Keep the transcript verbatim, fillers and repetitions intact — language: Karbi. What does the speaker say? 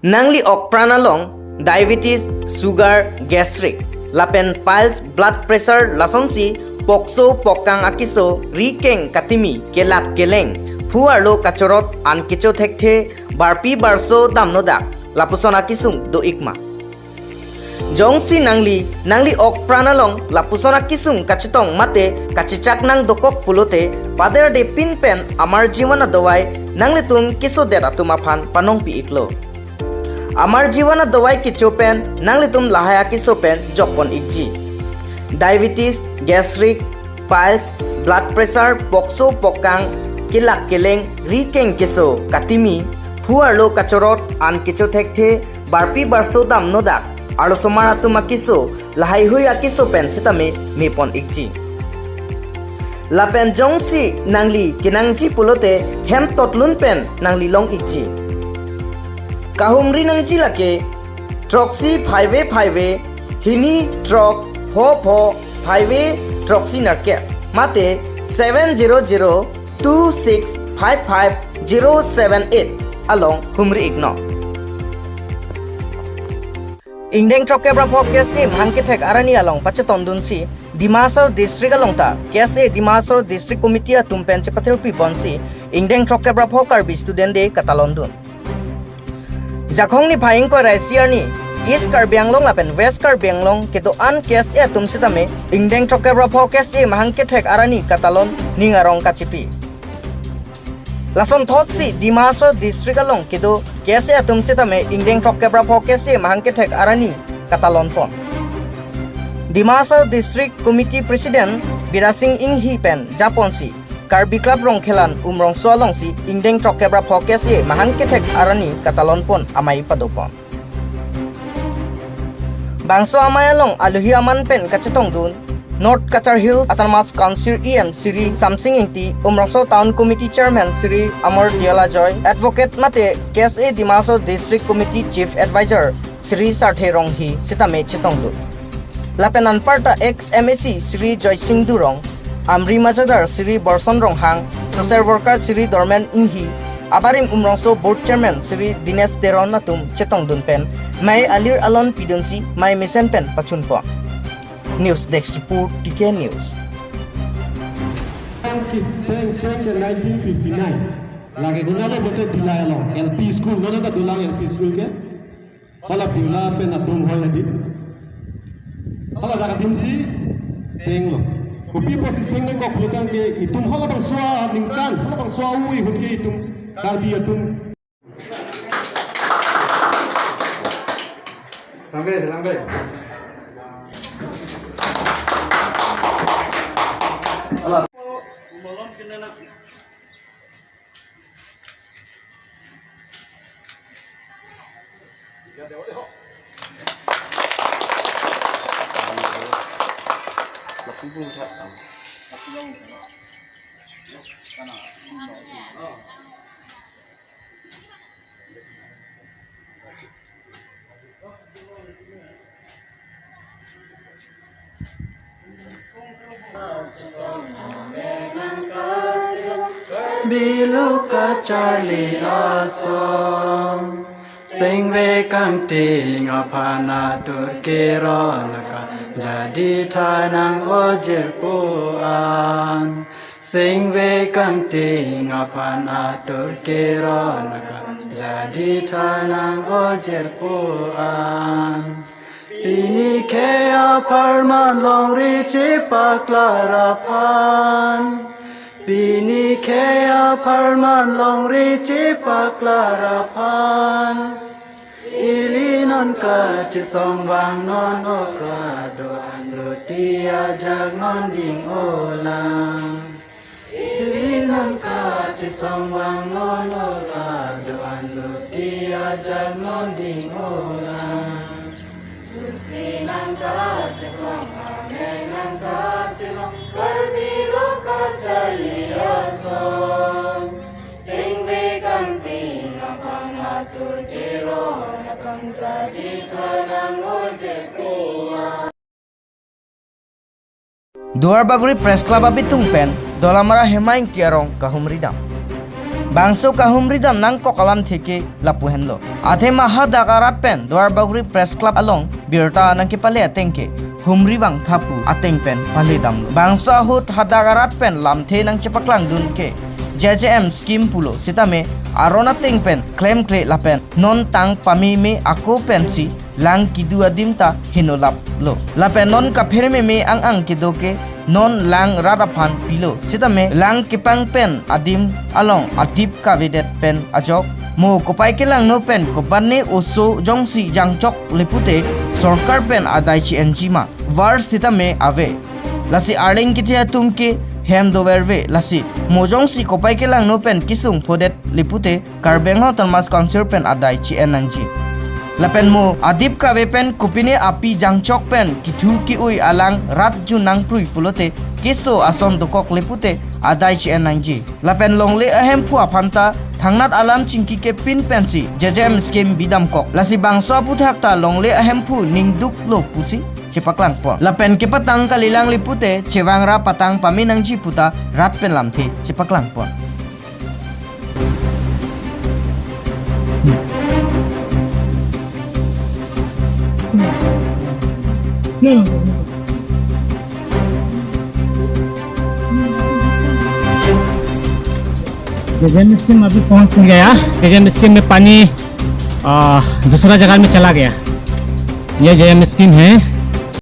Nangli ok pran along diabetes, sugar, gastric, lapen piles, blood pressure lasonsi pokso, pokang akeso, ri keng katimi, kelak keleng, phu arlo kachorot, an kecho thekthe, barpi barso damnodak, lapuson akesung do-ik ma? Jongsi nangli, nangli ok pran along lapuson akesung kachetong mate kachechak nang dokok pulote, paderde pin pen Amar Jeevan adawai nanglitum kesodet atum aphan panongpi-iklo. Amar Jeevan adawai kecho pen nanglitum lahai akeso pen jokpon-ikji. Diabetes, gastric, piles, blood pressure, pokso, pokang, kelak keleng, ri keng keso, katimi, phu arlo kachorot, an kecho thekthe, barpi barso damnodak, arlosomar atum akeso, lahaihui akeso pen sitame mepon-ikji. Lapen jongsi nangli kenangji pulote hem totlun pen nangli long-ikji. Kahumri nangji lake throksi phaive phaive, hini throk, pho pho, phaive throksi nerkep, mate seven zero zero two six five five zero seven eight along humri-iknon. Ingdeng throkkep ra pho K S A mahang kethek arni along pachetongdunsi Dima Hasao District along ta K S A Dima Hasao District Committee atum pen chepathirpi ponsi ingdeng throkkep ra pho Karbi Student Day katalondun. Jakhong niphai ingkoi ra isi arni East Karbi Anglong lapen West Karbi Anglong kedo-an K S A atum sitame ingdeng throkkep ra pho K S A mahang kethek arni katalon ning arong kachipi. Lason thotsi Dima Hasao District along kedo K S A atum sitame ingdeng throkkep ra pho K S A mahang kethek arni katalonpon. Dima Hasao District Committee President Bidya Sing Enghi pen japonsi Karbi Club Rongkhelan Umrongso alongsi ingdeng throkkep ra pho K S A mahang kethek arni katalonpon amei padopon. Bangso amei along aluhi aman pen kachetongdun North Cachar Hills Autonomous Council E M Shri Samsing Ingti, Umrongso Town Committee Chairman Shri Amar Diolajoy, Advocate mate K S A Dima Hasao District Committee Chief Advisor Shri Sarthe Ronghi sitame chetongdun. Lapen anparta ex M A C Shri Joysing Durong, Amri Majadar Shri Borson Ronghang, social worker Shri Dormen Enghi, abarim Umrongso Board Chairman Shri Dinesh Teron atum chetongdun pen mei alir alon pidunsi mei mesen pen pachunpon. News Desk Report, T K News. Thank you, thank, thank you, nineteen fifty-nine. Lake gunalo bote Dillai along L P school, mana ta Dillai L P school ke? Hala Dillai pen atum hoi adi. Hala jaga atum si senglo. Kopi apotsi senglo kok lutang ke itum halabangso aningkan, halabangso awi ahut ke itum Karbi atum. Rangbe, rangbe. Hala. Karbi lo kacharli ason, singve kangting aphan atur keron akam jadi thanang o jirpo an. Singve kangting aphan atur keron akam jadi thanang o jirpo an. Pini khei apharman longri chepaklar aphan. Pini khei apharman longri chepaklar aphan. Ili non kachesong vangnon o kado-an loti ajak non ding olang. Ili non kachesong vangnon o kado-an loti ajak non ding olang. Susi nang kachesong, amen nang kachelong, Karbi lo kacharli ason. Singve kangting aphan atur keron akam jadi thanang o jirpo an. Duarbagori Press Club abitung pen Dolamara Hema Ingti arong kahumri dam. Bangso kahumri dam nangkok alamthe ke lapu henlo. Athema hadak arat pen Duarbagori Press Club along birta nangkepale ateng ke humri vangtha pu ateng pen pale damlo. Bangso ahut hadak arat pen lamthe nangchepaklang dun ke J J M scheme pulo sitame aron ateng pen klemkle lapen non tang pameme ako pensi lang kedo adim ta heno laplo. Lapen non kapherememe ang-ang kedo ke non lang rat aphan pilo. Sitame lang kepang pen adim along adip kavedet pen ajok mo kopai kelangno pen kopane oso jongsi jangchok le pute sorkar pen adai chi-enji ma. Var sitame ave. Lasi arleng kethe atum ke hem doverve. Lasi mo jongsi kopai kelangno pen kesung phodet le pute Karbi Anglong Autonomous Council pen adai chi-en nangji. Lapen mo adip kave pen kopine api jangchok pen kethu ke-oi alang rat jun nangprui pulote keso ason dokok le pute adai chi-en nangji. Lapen longle ahemphu aphan ta thangnat alam chingki kepin pensi J J M scheme bidamkok. Lasi bangso aphuthak ta longle ahemphu ningduklo pusi chepaklang pon. Lapen kepatang kalilang le pute chevangra patang pame nangji puta rat pen lamthe chepaklang pon. JJM scheme अभी पहुंच गया। JJM scheme में पानी, आ, दूसरा जगह में चला गया। ये जेजेएम स्कीम है।